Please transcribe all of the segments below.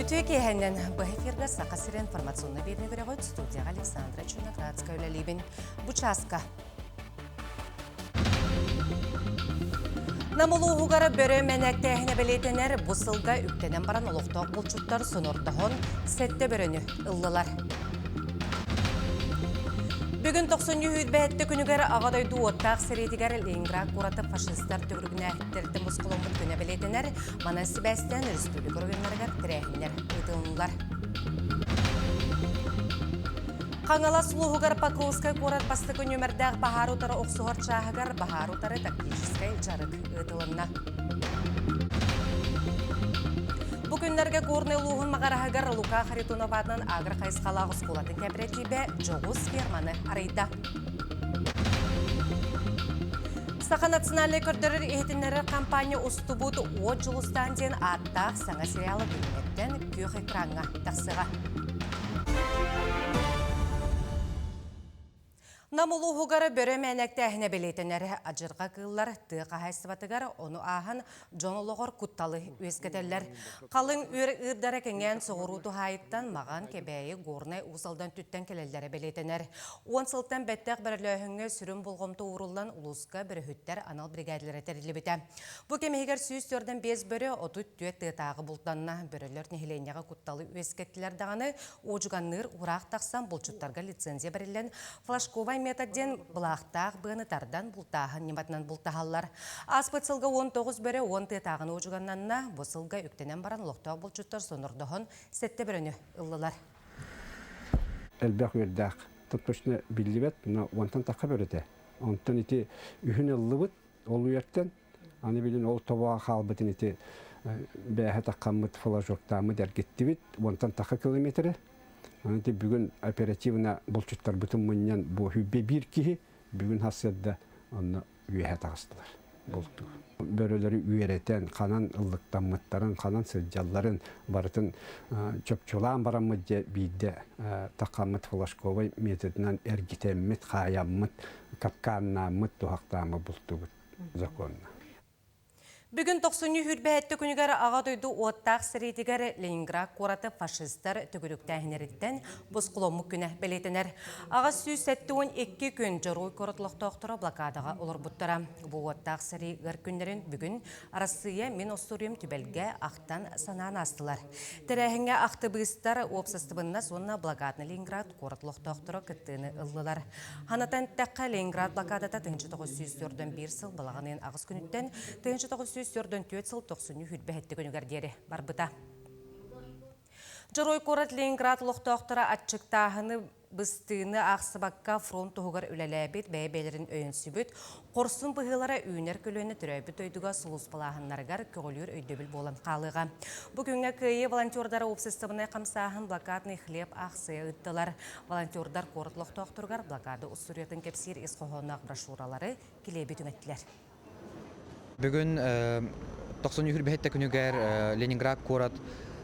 Үтүө киэһэннэн быһа эфиргэ Саха сирин информационнай биэриини көрөҕүт студияҕа Александра Черноградская үлэлиибин. Бу чааска Нам улууһугар бөрө мэнээктээһинэ бэлиэтэнэр бу сылга үктэнэн баран олохтоох булчуттар сонордоһон сэттэ бөрөнү ыллылар. Бүгүн тохсунньу сүүрбэһэттэ күнүгэр Аҕа дойду уоттаах сэриитигэр Ленинград куораты фашистар төгүрүгүнээһиттэртэн босхоломмут күнэ бэлиэтэнэр. Манан сибээстээн республика оройуоннарыгар тэрээһиннэр ыытылыннылар. Хаҥалас улууһугар Покровскай куорат бастакы нүөмэрдээх баһаар утары охсуһар чааһыгар баһаар утары тактическай дьарык ыытылынна. Бу күннэргэ Горнай улууһун Маҕараһыгар Лука Харитонов аатынан агро-хайысхалаах оскуолатын кээпэрэтиибэ дьоҕус ферманы арыйда. Саха национальнай көрдөрөр иһитиннэрэр компания устубут Уот Дьулустаан диэн ааттаах саҥа сериалы бүгүҥҥэттэн күөх экраҥҥа тахсыаҕа. Нам улууһугар бөрө мээнэктээһинэ бэлиэтэнэр. Адьырҕа кыыллар тыа хаһаайыстыбатыгар ону ааһан дьон олоҕор кутталы үөскэтэллэр. Халыҥ үөр ыырдара кэҥээн соҕуруу туһаайыттан Маҕан, Кэбээйи, Горнай, Уус Алдан түттэн кэлэллэрэ бэлиэтэнэр. 10 сылтан бэттэх бөрөлөөһүҥҥэ сүрүн болҕомто ууруллан улууска бөрөһүттэр анал биригээдэлэрэ тэриллибитэ. Бу кэм иһигэр 145 бөрө 34 тыатааҕы бултанна. Бөрөлөр нэһилиэнньэҕэ кутталы үөскэттилэр даҕаны, уодьуганныыр ураах тахсан булчуттарга лицензия бэриллэн, флажковай метод диэн былаахтаах быаны тардан бултааһын ньыматынан бултаһаллар. Ааспыт сылга 19 бөрө 10 тыатааҕыны уодьуганнанна. Бу сылга үктэнэн баран олохтоох булчуттар сонордоһон сэттэ бөрөнү ыллылар. Элбэх үөрдээх точно биллибэт, но уонтан тахха бөрөтө. Онтон ити үһүн ыллыбыт, Ол үйэттэн аны билин ол тобоҕо хаалбытын ити бээһэ таххаммыт флажоктааммыт эргиттибит уонтан тахха километры. Аны ити бүгүн оперативно булчуттарбытын мунньан бу хүббэ биир киһи бүгүн хассыарда онно үөһэ таҕыстылар бултуу. Бөрөлөрү үөрэтэн, ханан ыллыктаммыттарын, ханан сылдьалларын барытын чопчулаан бараммыт дьэ биирдэ таххаммыт флажковай методынан эргитэммит, хаайаммыт капкааннааммыт, туһахтааммыт бултубут законно. Бүгүн тохсунньу сүүрбэһэттэ күнүгэр Аҕа дойду уоттаах сэриитигэр Ленинград куораты фашистар төгүрүктээһиннэриттэн босхоломмут күнэ бэлиэтэнэр. 872 күн Дьоруой куорат олохтоохторо блокадаҕа олорбуттара. Бу уоттаах сэрии ыар күннэрин бүгүн Арассыыйа мин остуоруйам түбэлгэ ахтан санаан аастылар. Тэрээһиҥҥэ актыбыыстар, уопсастыбаннас уонна блокадный Ленинград куорат олохтоохторо кыттыыны ыллылар. Ханатан эттэххэ, Ленинград блокадата 1941 сыл балаҕан ыйын аҕыс күнүттэн 1944 сыл тохсунньу сүүрбэ күнүгэр диэри барбыта. Дьоруой куорат Ленинград олохтоохторо аччыктааһыны быстыыны аахсыбакка фронт туһугар үлэлээбит, бэйэ-бэйэлэрин өйөнсүбүт, хорсун быһыылара үүнэр көлүөнэ төрөөбүт дойдуга сулууспалааһыннарыгар көҕүлүүр өйдөбүл буолан хаалыаҕа. Бу күҥҥэ Кыайыы волонтердара уопсастыбаннай хамсааһын «Блокадный хлеб» аахсыйа ыыттылар. Волонтердар куорат олохтоохторугар блокада устуоруйатын кэпсиир ис хоһоонноох брошюралары килиэби түҥэттилэр. Бүгүн 93 күнүгэр Ленинград куорат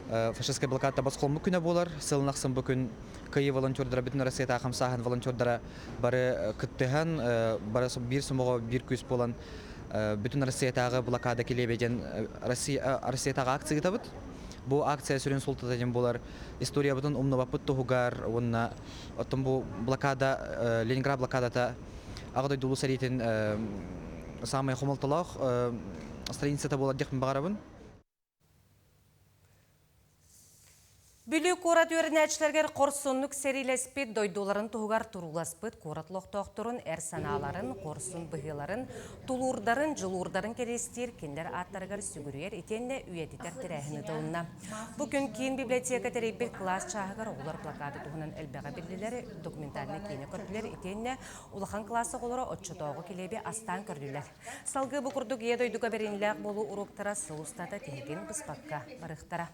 фашистскай блокада босхолмут күнэ буолар. Сылын ахсын бу күн Кыайыы волонтердара бүтүн Россиятааҕы хамсааһын волонтердара бары кыттыһан, бары биир сомоҕо биир күүс буолан бүтүн Россиятааҕы блокада килиэбэ диэн Россиятааҕы акция ыытабыт. Бу акция сүрүн суолтата диэн буолар историябытын умнубаппыт туһугар уонна оттон бу блокада Ленинград блокадата Аҕа дойду Улуу сэриитин саамай хомолтолоох страницата буолар диэхпин баҕарабын. Бүлүү куорат үөрэнээччилэригэр хорсуннук сэриилэспит, дойдуларын туһугар турууласпыт куорат олохтоохторун эр санааларын, хорсун быһыыларын, тулуурдарын, дьулуурдарын кэриэстиир кинилэр ааттарыгар сүгүрүйэр итиэннэ үйэтитэр тэрээһин ыытылынна. Бу күн киин библиотека тэрийбит кылаас чааһыгар оҕолор блокада туһунан элбэҕи биллилэр, документальнай киинэ көрдүлэр итиэннэ улахан кылаас оҕолоро оччотооҕу килиэби астаан көрдүлэр. Салгыы бу курдук Ийэ дойдуга бэриниилээх буолуу уруоктара сыл устата тиһигин быспакка барыахтара.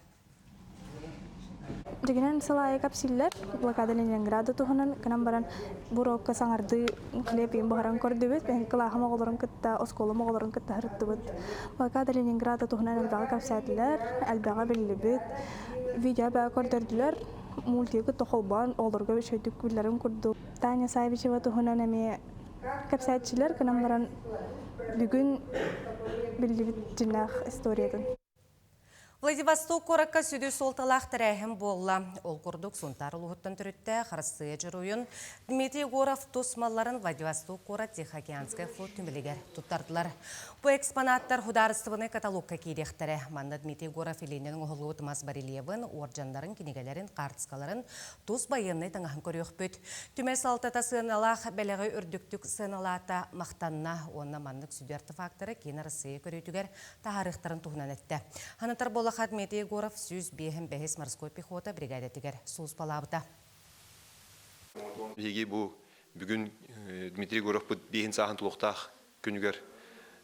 Дьигинэн сыл аайы кэпсииллэр, блокада Ленинграда туһунан гынан баран бу уруокка саҥардыы хлеб буһаран көрдүбүт. Бэһин кылааһым оҕолорун кытта, оскуолам оҕолорун кытта сырыттыбыт. Блокада Ленинграда туһунан элбэҕи кэпсээтилэр, элбэҕи биллибит. Видео баа көрдөрдүлэр. Мультигы кытта холбоон оҕолорго үчүгэйдик биллэрин курдук. Таня Савичева туһунан эмиэ кэпсээччилэр гынан баран бүгүн биллибит дьиҥнээх историятын. Владивосток куоракка сүдү суолталаах тэрээһин буолла. Ол курдук Сунтаар улууһуттан төрүттээх Арассыыйа Дьоруойун Дмитрий Егоров тус малларын Владивосток куорат Тихоокеанскай флот түмэлигэр туттардылар. Бу экспонаттар судаарыстыбаннай каталогка киириэхтэрэ. Манна Дмитрий Егоров илиинэн оҥоһуллубут мас барельебын, уордьаннарын, кинигэлэрин, хаартыскаларын, тус байыаннай таҥаһын көрүөхпүт. Түмэл салалтата сыаналаах бэлэҕи үрдүктүк сыаналаата, махтанна уонна маннык сүдү артефактары киин Арассыыйа көрүүтүгэр таһаарыахтарын туһунан эттэ. Санатар буоллахха, Дмитрий Егоров 105 морской пехота бригадатыгар сулууспалаабыта. Биһиги бу бүгүн Дмитрий Егоровпут биэһин сааһын тулуохтаах күнүгэр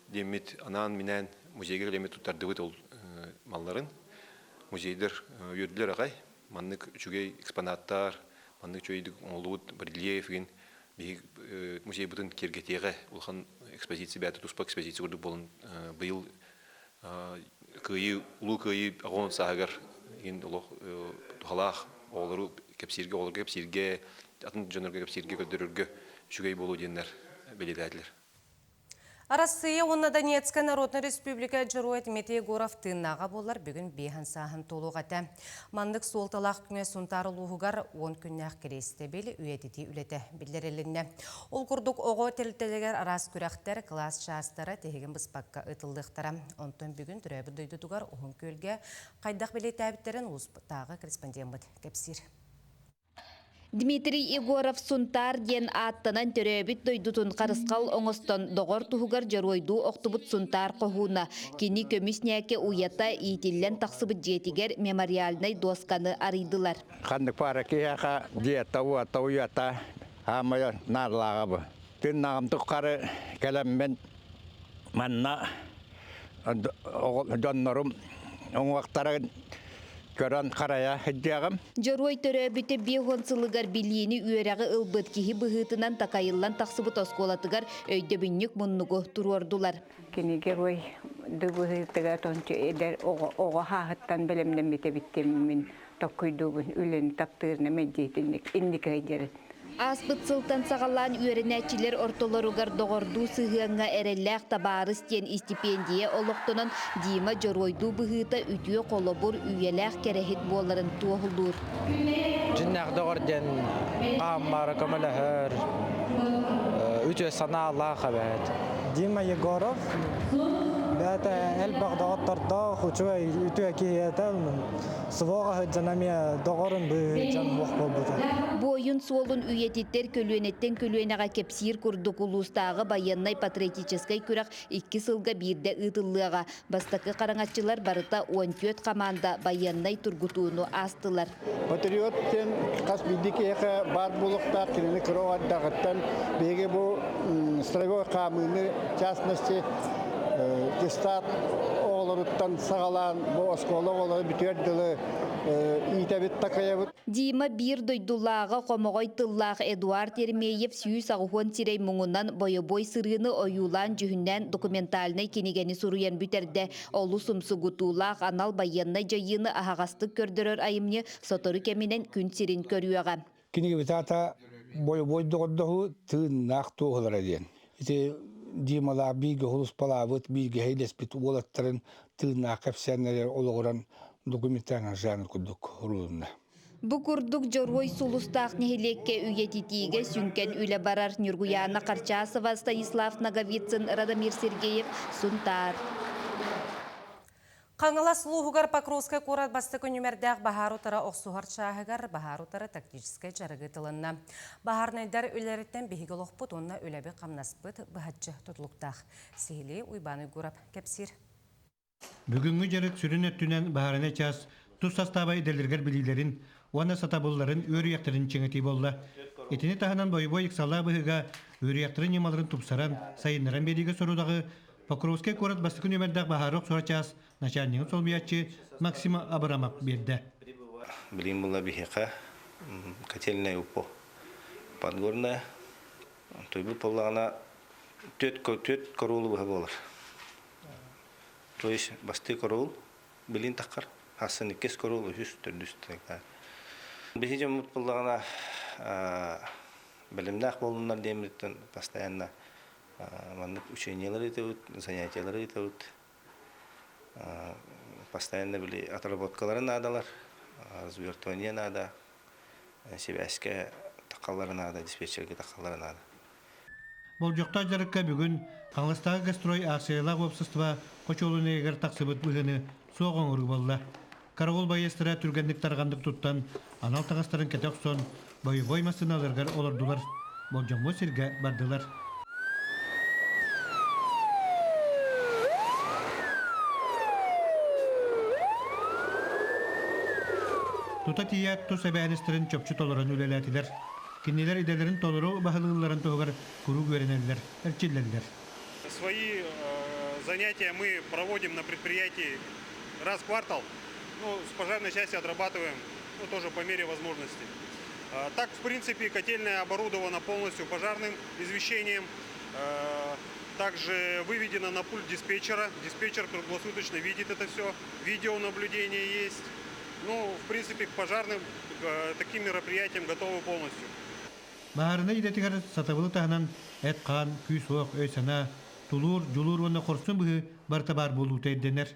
диэммит анаан-минээн музейга кэлэммит туттардыбыт ол малларын. Музейдар үөрдүлэр аҕай. Маннык үчүгэй экспонаттар, маннык үчүгэйдик оҥоһуллубут барельеф игин биһиги музейбытын киэргэтиэҕэ улахан экспозиция бэйэтэ туспа экспозиция курдук буолан быйыл кыайыы улуу кыайыы аҕон сааһыгар игин олох туһалаах оҕолору кэпсииргэ оҕолорго кэпсииргэ атын дьоннорго кэпсииргэ көрдөрөргө үчүгэй буолуо диэннэр бэлиэтээтилэр. Арассыыйа уонна Донецкай Народнай Республика Дьоруой Дмитрий Егоров тыыннааҕа буоллар бүгүн биэһэн сааһын туолуох этэ. Маннык суолталаах күҥэ Сунтаар улууһугар 10 күннээх кириэстэбил үйэтитии үлэтэ биллэрилиннэ. Ол курдук оҕо тэрилтэлэригэр араас күрэхтэр, кылаас чаастара тиһигин быспакка ыытыллыахтара. Онтон бүгүн төрөөбүт дойдутугар Уһун Күөлгэ хайдах бэлиэтээбиттэрин улуустааҕы корреспондеммыт кэпсиир. Дмитрий Егоров Сунтаар диэн ааттанан төрөөбүт дойдутун харысхал оҥостон доҕор туһугар дьоруойдуу охтубут Сунтаар хоһууна. Кини көмүс ньээкэ уйата иитиллэн тахсыбыт дьиэтигэр мемориальнай дуосканы арыйдылар. Ханнык паара киһиэхэ дьиэтэ уота уйата хаамайа наадалааҕа бу. Тыыннааҕым тухары кэлэммин манна дьоннорум уҥуохтарын көрөн харайа сылдьыаҕым. Дьоруой төрөөбүтэ 50 сылыгар билиини үөрэҕи ылбыт киһи быһыытынан такайыллан тахсыбыт оскуолатыгар өйдөбүнньүк муннугу туруордулар. Кини герой быһыытыгар тончу эдэр оҕо оҕо хааһыттан бэлэмнэммитэ биттиммин токкуйдуубун үлэни таптыырына мэддиэтинник инники сылдьарын. Ааспыт сылтан саҕалаан үөрэнээччилэр ортолоругар доҕордуу сыһыаҥҥа эрэллээх табаарыс диэн истипиэндийэ олохтонон Дима дьоруойдуу быһыыта үтүө холобур, үйэлээх кэрэһит буоларын туоһулуур. Дьиннээх доҕор диэн хааммаара көмөлөһөр, үтүө санаалаах эбээт. Дима Егоров бэйэтэ элбэх доҕоттордоох, үчүгэй үтүө киһи этэ. Своҕа сылдьан эмиэ доҕорун быыһыйдьан уох буолбута. Буойун суолун үйэтиттэр көлүөнэттэн көлүөнэҕэ кэпсиир курдук улуустааҕы байыаннай-патриотическай күрэх икки сылга биирдэ ыытыллыаҕа. Бастакы хараҥаччылар барыта 14 хамаанда байыаннай тургутууну аастылар. Патриот диэн хас биирдии киһиэхэ баар буолуохтаах кинини кыра оҕо биһиги бу строевой хаамыыны в частности дьыссаат оҕолоруттан саҕалаан бу оскуола оҕолоро бүтүөр дылы иитэбит такайабыт. Дима биир дойдулааҕа хомоҕой тыллаах Эдуард Ермеев 180 сирэй муҥунан бойобуой сырыыны ойуулаан-дьүһүннээн документальнай кинигэни суруйан бүтэрдэ. Олус умсугутуулаах анал байыаннай дьайыыны аһаҕастык көрдөрөр айымньы сотору кэминэн күн сирин көрүөҕэ. Кинигэбит аата бойобуой доҕордоһуу тыыннаах туоһулара диэн. Ити Дималаах бииргэ хулуспалаабыт, бииргэ эһэйдэспит уолаттарын тыыннаах кэпсээннэригэр олоҕуран документальный жанр курдук уруһунна. Бу курдук Дьоруой сулустаах нэһилиэккэ үйэтитиигэ сүҥкэн үлэ барар Ньургуйаана Харчасова, Станислав Ноговицын, Радомир Сергеев, Сунтаар. Хаҥалас улууһугар Покровскай куорат бастакы нүмердээх баһаар утары охсуһар чааһыгар баһаар утары тактическай дьарыгы тылынна. Баһаарнайдар үлэлэриттэн биһиги олохпут уонна үлэбит-хамнаспыт быһаччы тутулуктаах. Сиһилии Уйбаан Уйгурап кэпсиир. Бүгүҥҥү дьарык сүрүн өттүнэн баһаарынай чаас тус састааба идэлэригэр билиилэрин уонна сатабылларын үөрүйэхтэрин чиҥэтии буолла. Итини таһынан бойобуой ыксаллаах быһыыга үөрүйэхтэрин ньымаларын тупсаран, сайыннаран биэриигэ сорудаҕы Покровскай куорат бастакы нүөмэрдээх баһаары охсор чаас начальнигын солбуйааччы Максима Абрамов биэрдэ. Билим була биһиэхэ котельная УПО Подгорная. Туйбут буоллаҕына түөрт түөрт коруулу быһа буолар. То есть бастыы коруул билин таххар, хассын иккис коруул, үһүс, төрдүс так Биһи дьоммут буоллаҕына бэлэмнээх буоллуннар диэммиттэн постоянно Маннык учениелары ыытабыт, занятиелары ыытабыт. Постоянно били отработкалары наадалар, развертывание наада, сибээскэ тахаллары наада, диспетчергэ тахаллары наада. Болдьохтоох дьарыкка бүгүн Хаҥаластааҕы гастрой аахсыйалаах уопсастыба хочуолунайыгар тахсыбыт быһыыны суох оҥоруу буолла. Караул байыастара түргэнник тарҕаннык туттан, анал таҥастарын кэтэ охсон, бойобуой массыыналарыгар олордулар, болдьоммут сиргэ бардылар. Тута тиийээт тус эбээһинэстэрин чопчу толорон үлэлээтилэр. Кинилэр идэлэрин толору баһылыылларын туһугар куруук үөрэнэллэр, эрчиллэллэр. Свои занятия мы проводим на предприятии раз в квартал. Ну, с пожарной части отрабатываем, ну, тоже по мере возможности. Так, в принципе, котельная оборудована полностью пожарным извещением. Также выведена на пульт диспетчера. Диспетчер круглосуточно видит это все. Видеонаблюдение есть. Ну, в принципе, к пожарным к таким мероприятиям готовы полностью. Баһаарынай идэтигэр сатабылы таһынан эт-хаан, күүс-уох, өй-санаа, тулуур, дьулуур уонна хорсун быһыы барыта баар буолуута ирдэнэр.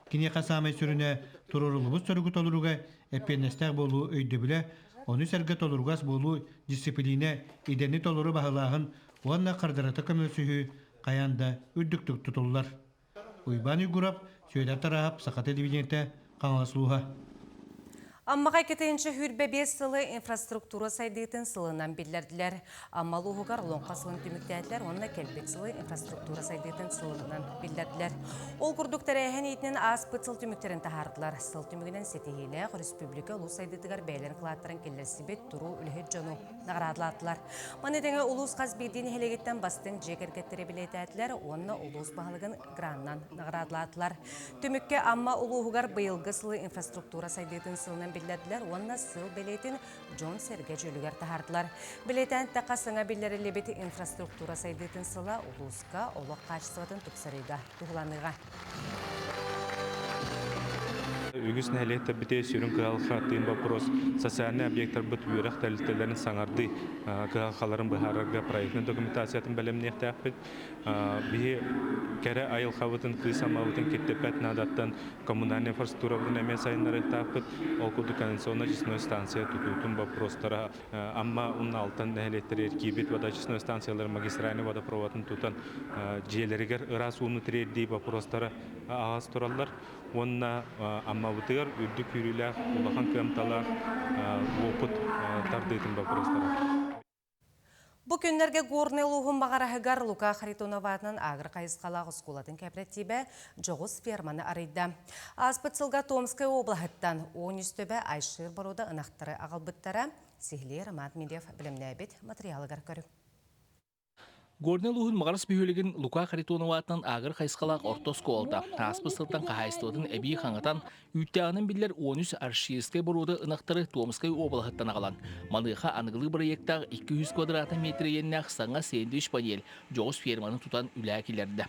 Киниэхэ саамай сүрүнэ туруоруллубут соругу толорууга эппиэтинэстээх буолуу өйдөбүлэ, ону сэргэ толоругас буолуу дьиссипилиинэ, идэни толору баһылааһын уонна хардарыта көмөлөсүһүү хайаан да үрдүктүк тутуллар. Уйбаан Уйгуров, Сүөдэр Тараһап, Саха телевидениетэ, Хаҥалас улууһа. Аммаҕа 225 сылы инфраструктура сайдыытын сылынан биллэрдилэр. Амма улууһугар Олоҥхо сылын түмүктээтилэр уонна кэлбит сылы инфраструктура сайдыытын сылынан биллэрдилэр. Ол курдук тэрээһин иитинэн ааспыт сыл түмүктэрин таһаардылар. Сыл түмүгүнэн ситиһиилээх республика улуус сайдыытыгар бэйэлэрин кылааттарын киллэрсибит туруу үлэһит дьону наҕараадалаатылар. Маны тэҥэ улуус хас биирдии нэһилиэгиттэн бастыҥ дьиэ кэргэттэри бэлиэтээтилэр уонна улуус баһылыгын гранынан наҕараадалаатылар. Түмүккэ Амма улууһугар быйылгы сылы инфраструктура сайдыытын сылынан биллэрдилэр уонна сыл бэлиэтин дьон-сэргэ дьөлүгэр таһаардылар. Бэлиэтээн эттэххэ, саҥа биллэриллибит инфраструктура сайдыытын сыла улууска олох хаачыстыбатын тупсарыыга туһуланыаҕа. Үгүс нэһилиэктэрбитигэр сүрүн кыһалҕа тыын боппуруос социальнай объектарбыт үөрэх тэрилтэлэрин саҥардыы кыһалҕаларын быһаарарга проектнай документациятын бэлэмниэхтээхпит. Биһи кэрэ айылҕабытын, кыыс аммабытын киртиппэт наадаттан коммунальнай инфраструктурабытын эмиэ сайыннарыахтаахпыт. Ол курдук канализационно-очистной станция тутуутун боппуруостара Амма уонна Алтан нэһилиэктэригэр киирбит водоочистной станциялар магистральнай водопроводын тутан дьиэлэригэр ыраас ууну тириэрдии боппуруостара аһаҕас тураллар. Уонна Аммабытыгар үрдүк күүрүүлээх, улахан кыамталаах уопут тардыытын боппуруостара. Бу күннэргэ Горнай улууһун Маҕараһыгар Лука Харитонов аатынан агро хайысхалаах оскуолатын кээпэрэтиибэ дьоҕус ферманы арыйда. Ааспыт сылга Томскай облаһыттан 13 төбө Айшир боруода ынахтары аҕалбыттара. Сиһилии Роман Дмитриев бэлэмнээбит матырыйаалыгар көрүҥ. Горнай улууһун Маҕарас бөһүөлэгин Лука Харитонов аатынан агро хайысхалаах орто оскуолата ааспыт сылтан хаһаайыстыбатын эбии хаҥатан, үүттээҕинэн биллэр 13 арширскай боруода ынахтары Томскай уобалаһыттан аҕалан, маныаха аныгылыы бырайыактаах 200 квадратный метр иэннээх саҥа сэндвич-панель дьоҕус ферманы тутан үлэҕэ киллэрдэ.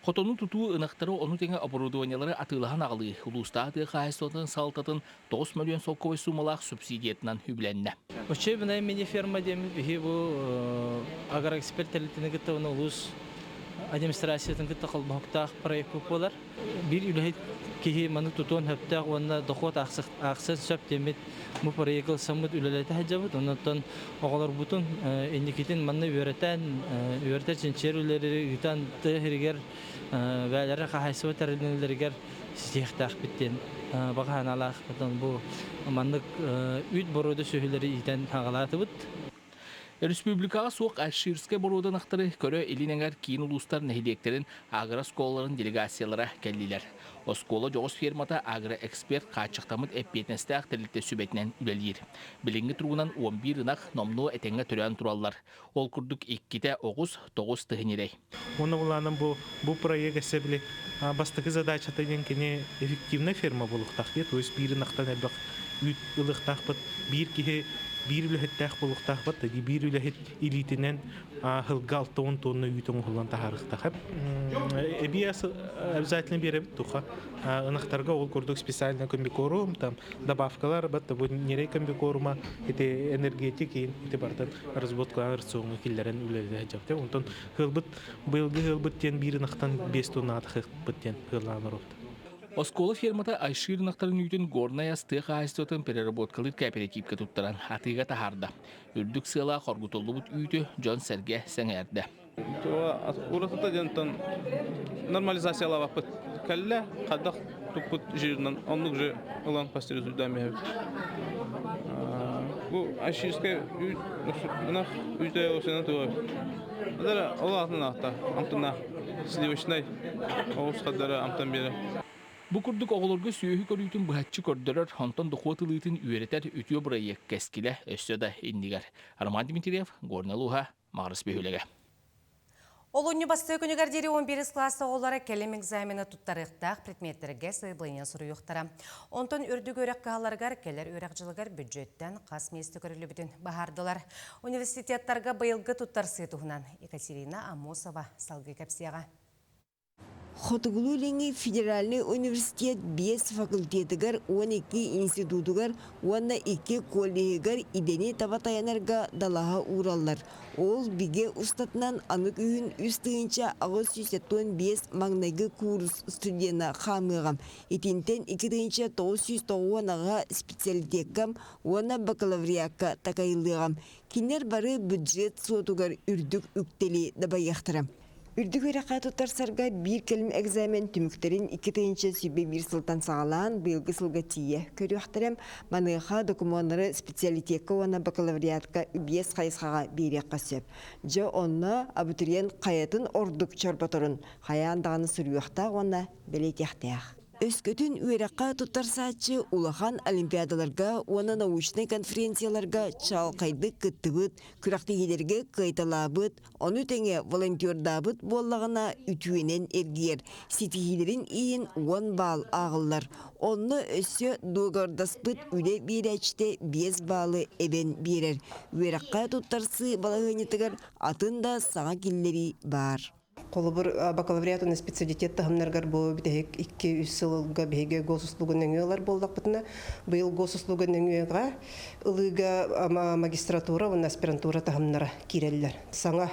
Хотону тутуу ынахтары ону тэҥэ оборудованиелары атыылаһан аҕалыы улуустааҕы тыа хаһаайыстыбатын салалтатын 9 мөлүйүөн солкуобай суумалаах субсидиятынан үбүлэннэ. Учебная мини-ферма диэммит биһи бу агроэксперт тэрилтэни кытта уонна улуус администрациятын кытта холбоһуктаах проект буолар. Биир үлэһит киһи маны тутуон сөптөөх уонна дохуот аахсыан сөп диэммит бу проекты ылсаммыт үлэлэтэ сылдьабыт. Онон оҕолорбутун инникитин манна үөрэтэн, үөрэтэр чинчийэр үлэлэри ыытан тыа сиригэр бэйэлэрэ хаһаайыстыба тэрилинэлэригэр ситиһиэхтээхпит диэн баҕа санаалаах. Бу маннык үүт боруода сүөһүлэри иитэн аҕалаатыбыт. Республикаҕа суох Альширскай боруода ынахтары көрө илин эҥэр киин улуустар нэһилиэктэрин агрооскуолаларын делегациялара кэллилэр. Оскуола дьоҕус фермата агроэксперт хааччахтаммыт эппиэтинэстээх тэрилтэ сүбэтинэн үлэлиир. Билиҥҥи туругунан 11 ынах номнуо этэҥҥэ төрөөн тураллар. Ол курдук иккитэ оҕус, тоҕус тыһын ньирэй. Уонна булаанан бу бу проект эссе били бастакы задачата диэн кини эффективная ферма буолуохтаах диye, то есть биир ынахтан элбэх үүт ылыахтаахпыт, биир киһи биир үлэһиттээх буолуохтаахпыт, биир үлэһит илиитинэн сылга 60 тонна үүт оҥоһуллан таһаарыахтаах. Эбии обязательно биэрэбит туха. Ынахтарга ол курдук специально комбикорум, там добавкалар, бат бу нерей комбикорума ити энергетик ити бартан разработкалар рациону киллэрэн үлэлэһэ дьапты. Онтон хылбыт быйылгы хылбыт диэн биир ынахтан 5 тонна хылбыт диэн хыллаан оробут. Оскуола фермата Айшир ынахтарын үүтүн Горнай ас тыа хаһаайыстыбатын переработкалыыр кооперативка туттаран атыыга таһаарда. Үрдүк сыалаах хоргутуллубут үүтү дьон-сэргэ сэҥээрдэ. Уратыта дьонтон нормализациялаабаппыт. Кэллэ, хайдах туппут жирынан оннук же ылан пастеризуйдаан биһэбит. Бу айширскай үүт ынах үүтэ осена туга. Адара ол атын аахта амтана сливочнай оҕус хаддара амтан биэрэ. Бу курдук оҕолорго сүөһү көрүүтүн быһаччы көрдөрөр, онтон дохуот ылыытын үөрэтэр үтүө бырайыак кэскилэ өссө да иннигэр. Роман Дмитриев, Горнай улууһа, Маҕарас бөһүөлэгэ. Олунньу бастыы күнүгэр диэри 11 кылаас оҕолоро кэлим экзамена туттарыахтаах предметтэргэ сайабылыанньа суруйуохтара. Онтон үрдүк үөрэх кыһаларыгар кэлэр үөрэх дьылыгар бүддьүөттэн хас миэстэ көрүллүбүтүн баһаардылар. Университеттарга быйылгы туттарсыы туһунан Екатерина Амосова салгыы кэпсиэҕэ. Хотугулуу-Илиҥҥи федеральнай университет биэс факультетыгар 12 институтугар уонна икки коллеһыгар идэни таба тайанарга далаһа уураллар. Ол бигэ устатынан аны күһүн 3875 маҥнайгы куурус студена хаамыаҕа. Итинтэн 2998 специалитекка уонна бакалавриакка такайыллыаҕа. Кинилэр бары бюджет суотугар үрдүк үктэли дабайыахтара. Үрдүк үөрэххэ туттарсарга биир кэлим экзамен түмүктэрин 2021 сылтан саҕалаан быйылгы сылга тиийэ көрүөхтэрэ. Маныаха докумуоннары специалитекка уонна бакалавриатка биэс хайысхаҕа биэриэххэ сөп. Дьэ онно абитуриент хайатын ордук чорботорун хайаан даҕаны суруйуохтаах уонна бэлиэтиэхтээх. Өскөтүн үөрэххэ туттарсааччы улахан олимпиадаларга уонна научнай конференцияларга чаҕылхайдык кыттыбыт, күрэхтэһиилэргэ кыайталаабыт, Ону тэҥэ волонтердаабыт буоллаҕына үтүөнэн эргийэр, ситиһиилэрин иһин 10 баал ааҕыллар. Онно өссө дуогабардаспыт үлэ биэрээччитэ 5 баалы эбэн биэрэр. Үөрэххэ туттарсыы балаһыанньатыгар атын да саҥа киллэрии баар. Холобур, бакалавриат уонна специалитет таһымнарыгар бу бүтэһик 2-3 сылга биһиги госуслуга нөҥүө ылар буоллахпытына, быйыл госуслуга нөҥүөҕэ ылыыга магистратура уонна аспирантура таһымнара киирэллэр. Саҥа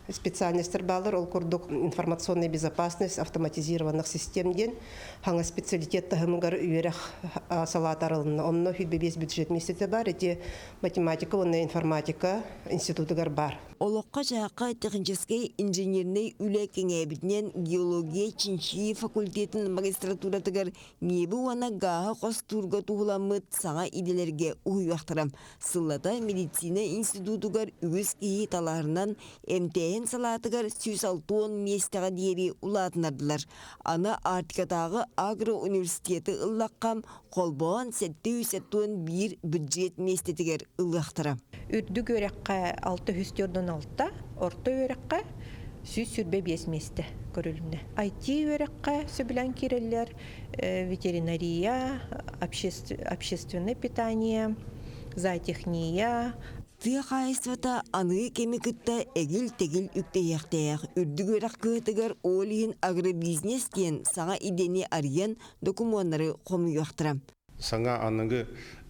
специальностар бааллар, ол курдук информационная безопасность автоматизированных систем диэн хаҥа специалитет таһымыгар үөрэх салаата арылынна. Онно 25 бюджет миэстэтэ баар, ити математика уонна информатика институтугар баар. Олоххо-дьаһахха техническэй инженернэй үлэ кэҥээбитинэн геология чинчийии факультетын магистратуратыгар ньиэби уонна гааһы хостуурга туһуламмыт саҥа идэлэргэ уһуйуохтара. Сыллата медицина институтугар үгүс киһи талаһарынан эмтээһин салаатыгар 160 миэстэҕэ диэри улаатынардылар. Аны Арктикатааҕы агроуниверситеты ыллахха, холбоон 771 бюджет миэстэтигэр ылыахтара. Үрдүк үөрэххэ 646, орто үөрэххэ 125 миэстэ көрүлүннэ. IT үөрэххэ сөбүлээн киирэллэр ветеринария, общественное питание, зоотехния. Тыа хаһаайыстыбата аныгы кэми кытта эгил-тэгил үктэһиэхтээх. Үрдүк үөрэх кыһатыгар ол иһин агробизнес диэн саҥа идэни арыйан докумуоннары хомуйуохтара. Саҥа аныгы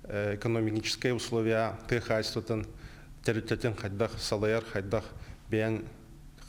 экономическай условия тыа хаһаайыстыбатын тэрилтэтин хайдах салайар, хайдах бэйэҥ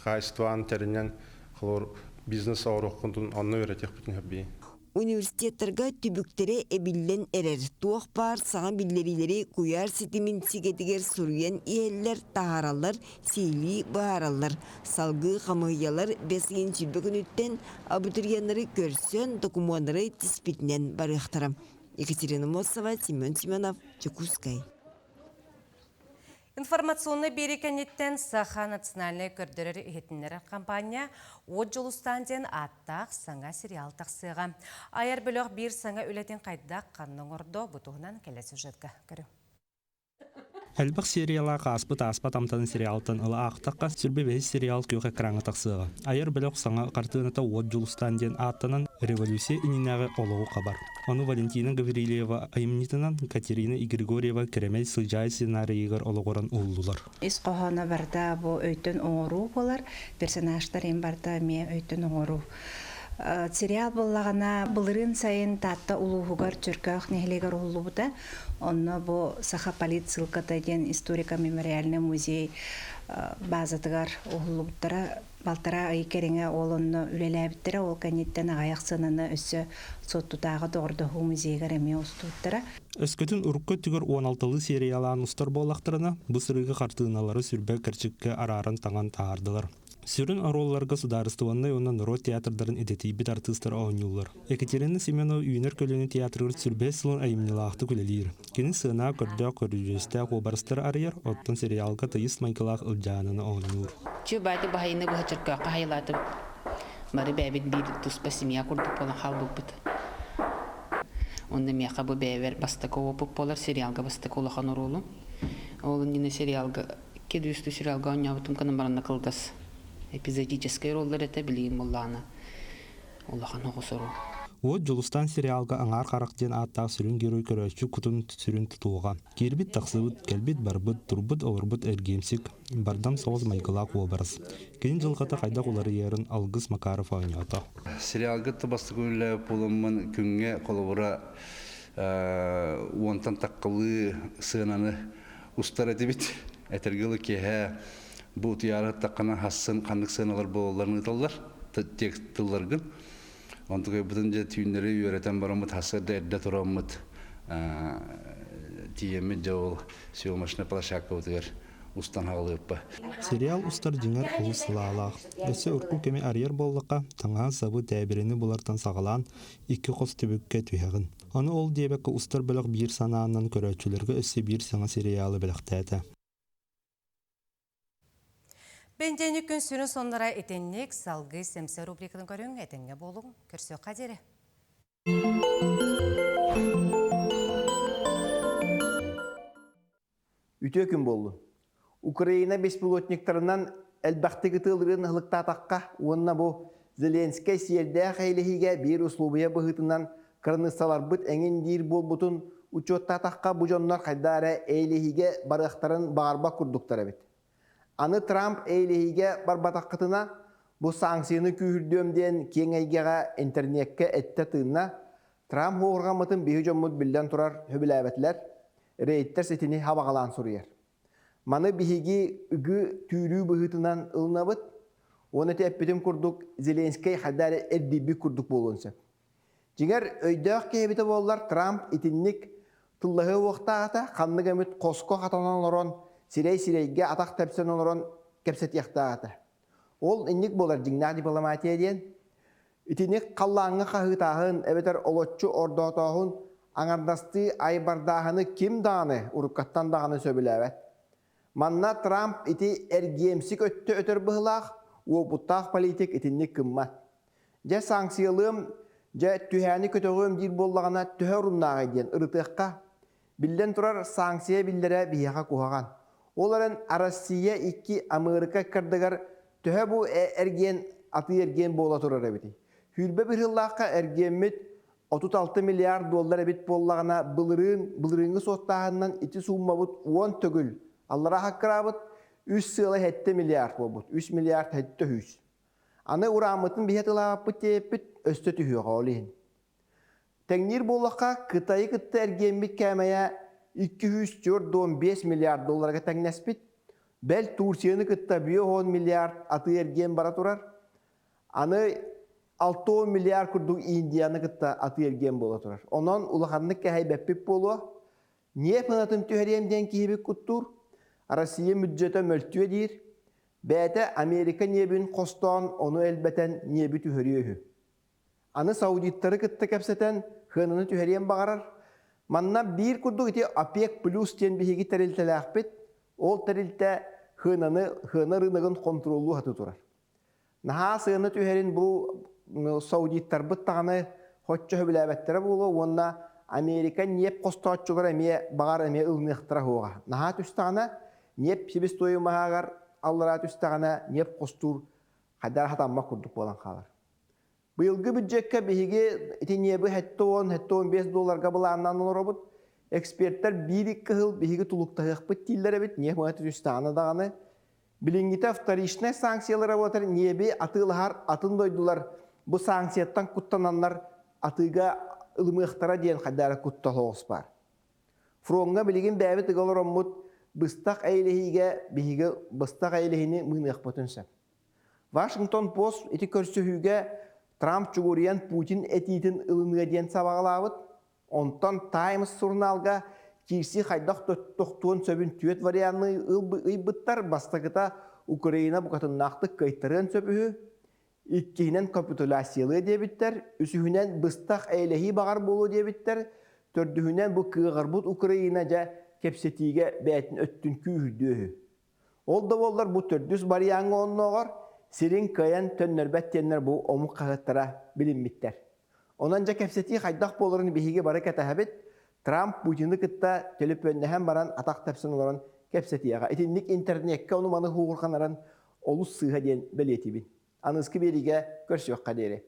хаһаайыстыбаҕын тэринэн холобур бизнес оҥоруоххун онно үөрэтиэхпитин сөп Университеттарга түбүктэрэ эбиллэн эрэр. Туох баар саҥа биллэриилэри куйаар ситимин сигэтигэр суруйан иһэллэр, таһаараллар, сиһилии быһаараллар. Салгыы хамыыһыйалар бэс ыйын 20 күнүттэн абитуриеннары көрсөн, докумуоннары тиспитинэн барыахтара. Екатерина Моссова, Семен Семенов, Дьокуускай. Информационнай биэрии кэнниттэн Саха национальнай көрдөрөр-иһитиннэрэр компания Уот Дьулустаан диэн ааттаах саҥа сериал тахсыаҕа. Айар бөлөх биир саҥа үлэтин хайдах ханна оҥордо бу туһунан кэлэ сюжетка көрүҥ. Элбэх сериялаах ааспыт ааспат амтанын сериалтан ыла аахтахха, сүрбэ бэһис сериал күөх экраҥҥа тахсыаҕа. Айар бөлөх саҥа хартыыната Уот Дьулустаан диэн ааттанан революция иннинээҕи олоҕу хабар. Ону Валентина Гаврильева айымньытынан Катерина Григорьева Кэрэмэй сыдьаай сценарийыгар олоҕуран уһуллулар. Ис хоһооно барыта бу өйтөн оҥоруу буолар, персонажтар им барыта эмиэ өйтөн оҥоруу. Сериал буоллаҕына былырыын сайын Таатта улууһугар Чөркөөх нэһилиэгэр уһуллубута. Онно бу Саха политсыылката диэн историко-мемориальный музей базатыгар уһуллубуттара. Балтараа ый кэриҥэ ол онно үлэлээбиттэрэ. Ол кэнниттэн аҕыйах сынаны өссө Суоттутааҕы доҕордоһуу музейыгар эмиэ устубуттара. Өскөтүн урукку өттүгэр 16-лыы сериялаан устар буоллахтарына, бу сырыыга хартыыналары сүрбэ кэрчиккэ арааран таҥан таһаардылар. Сүрүн оруолларга судаарыстыбаннай уонна норуот театрдарын идэтийбит артыыстара оонньууллар. Екатерина Семенова үүнэр көлүөнэ театрыгар сүрбэһис сылын айымньылаахтык үлэлиир. Кини сыанаҕа көрдөөх көрүдьүөстээх уобарастары арыйар, оттон сериалга тыйыс майгылаах Ылдьаананы оонньуур. Чү баати баһайыны быһа чөркөөххө хайылаатыбыт. Бары бэйэбит биир туспа семья курдук буолан хаалбыппыт. Онно миэхэ бу бэйэбэр бастакы опыт буолар, сериалга бастакы улахан оруолум. Ол иннинэ сериалга Икки сериалга оонньообутум гынан баран кылгас эпизодическай роллар этэ билигин буоллаҕына улахан оҕус оруол. Уот Дьулустаан сериалга Аҥаар Харах диэн ааттаах сүрүн герой көрөөччү кутун сүрүн тутуоҕа. Киирбит-тахсыбыт, кэлбит-барбыт, турбут-олорбут эргиэмсик, бардам соҕус майгылаах уобарас. Кини дьылҕата хайдах уларыйарын Алгыс Макаров оонньоото. Сериалга бастакы үлэлээбит буоламмын күҥҥэ холобура уонтан таххалыы сыананы устар этибит. Этэргэ дылы киэһэ бу утуйаары аттаххына хассын ханнык сыаналар буолалларын ыыталлар текст тылларгын. Онтукайбытын дьэ түүннэри үөрэтэн бараммыт хасыарда эрдэ тураммыт тиийэммит дьэ ол съемочная площадкабытыгар устан хаалыаппа. Сериал устар дьиҥэр олус сылаалаах. Өссө урукку кэми арыйар буоллахха, таҥаһы-сабы тээбирэни булартан саҕалаан икки хос түбүккэ түһэҕин. Аны ол диэбэккэ устар бөлөх биир санаанан көрөөччүлэргэ өссө биир саҥа сериалы бэлэхтээтэ. Бэнтиэник күн сүрүн соннора итинник салгыы сэмсэ рубрикатын көрүҥ, этэҥҥэ буолуҥ, көрсүөххэ диэри. Үтүө күн буоллун. Украина беспилотниктарынан элбэхтик ытыалырын ыһылыктаатахха уонна бу Зеленскэй сиэрдээх эйэлэһиигэ биир услуобуйа быһыытынан кыраныыссаларбыт эҥин диир буолбутун учуоттаатахха бу дьоннор хайдах эрэ эйэлэһиигэ барыахтарын баҕарбат курдуктар эбит. Аны Трамп эйэлэһиигэ барбатаххытына бу санкцияны күүһүрдүөм диэн киэҥ эйгэҕэ интернеккэ эттэ-тыынна. Трамп уоҕурҕаммытын биһи дьоммут биллэн турар сөбүлээбэтилэр. Рейтерс итини хабаҕалаан суруйар. Маны биһиги ыгы түүрүү быһыытынан ылынабыт. Уонна ити эппитим курдук Зеленскэй хайда эрэ эрдийбит курдук буолуон сөп. Дьиҥэр, өйдөөх киһи эбитэ буоллар, Трамп итинник тыллаһыа уохтаах этэ, ханнык эмит хоско хатанан олорон, сирэй-сирэйгэ атах тэпсэн олорон кэпсэтиэхтээх этэ. Ол инник буолар дьиҥнээх дипломатия диэн. Итинник халлааҥҥа хаһыытааһын эбэтэр олоччу ордоотооһун аҥардастыы айбардааһыны ким даҕаны уруккаттан даҕаны сөбүлээбэт. Манна Трамп ити эргиэмсик өттө өтөр быһылаах, уопуттаах политик итинник гыммат. Дьэ санкциялыам, дьэ түһээни көтөҕүөм диир буоллаҕына төһө оруннааҕый диэн ырытыахха. Биллэн турар, санкция биллэрэ биһиэхэ куһаҕан. Ол эрэн Россия икки Америка ыккардыгар төһө бу эргиэн атыы-эргиэн буола турар эбитий? Сүүрбэ быһыылаахха эргиэммит 36 миллиард доллар эбит буоллаҕына, былырыын былырыыҥҥы суоттааһынынан ити сууммабыт 10 төгүл аллараа хаккыраабыт, үс сыала 7 миллиард буолбут, 3 миллиард 700. Аны урааммытын биһэ тылаабаппыт диэбиппит өстө түһүөҕэ ол иһин. Тэҥниир буоллахха, Кытайы кытта эргиэммит кээмэйэ 245 миллиард долларга тэҥнэспит. Бэл Турцияны кытта 50 миллиард атыы-эргиэн бара турар. Аны 60 миллиард курдук Индияны кытта атыы-эргиэн буола турар. Онон улаханнык кэһэйбэппит буолуо. Ньиэп ынатын түһэриэм диэн киһибит куттуур. Россия бюджета мөлтүө диир. Бэйэтэ Америка ньиэбин хостоон, ону элбэтэн ньиэби түһэрүө үһү. Аны саудиттары кытта кэпсэтэн, сыананы түһэриэн баҕарар. Манна биир курдук ити ОПЕК плюс диэн биһиги тэрилтэлээхпит. Ол тэрилтэ сыананы, сыана рыногын хонтуруоллуу сатыы турар. Наһаа сыана түһэрин бу саудиттарбыт даҕаны соччо сөбүлээбэттэрэ буолуо уонна Америка ньиэп хостооччулара эмиэ баҕар эмиэ ылыныахтара суоҕа. Наһаа түстэҕинэ, ньиэп себестоимоһыгар аллараа түстэҕинэ ньиэп хостуур хайдах хатаммат курдук буолан хаалар. Быйылгы бюджекка биһиги ити ньиэби 70-75 долларга былааннаан олоробут. Экспертэр биир-икки сыл биһиги тулуктаһыахпыт дииллэр эбит, ньиэп маны түстаҕына даҕаны. Билиҥҥитэ вторичнай санкциялара буолар ньиэби атыылаһар атын дойдулар бу санкцияттан куттананнар атыыга ылымыахтара диэн хайдах эрэ куттал оҕус баар. Фроҥҥа билигин бэйэбит ыга олороммут быстах эйэлэһиигэ биһиги быстах эйэлэһиини мыыныахпытын сөп. Вашингтон Пост ити көрсүһүүгэ Трамп чугуруйан Путин этиитин ылыныа диэн сабаҕалаабыт. Онтон Times сурунаалга киирсии хайдах тохтуон сөбүн түөрт варианы ыйбыттар. Бастакыта Украина букатыннаахтык кыайтарыан сөп үһү. Иккиһинэн капитуляциялыа диэбиттэр. Үсүһүнэн быстах эйэлэһии баҕар буолуо диэбиттэр. Төрдүһүнэн бу кыаҕырбыт Украина дьэ кэпсэтиигэ бэйэтин өттүн күүһүрдүө үһү. Ол да буоллар бу төрдүс барыйааҥҥа оннооҕор сирин кыайан төннөрбөт диэннэр бу омук хаһыаттара билиммиттэр. Онон дьэ кэпсэтии хайдах буоларын биһиги бары кэтэһэбит. Трамп Путины кытта төлөпүөннэһэн баран атах тэпсэн олорон кэпсэтиэҕэ. Итинник интернеккэ ону-маны һуугурҕанарын олус сыыһа диэн бэлиэтиибин. Аныгыскы биэриигэ көрсүөххэ диэри.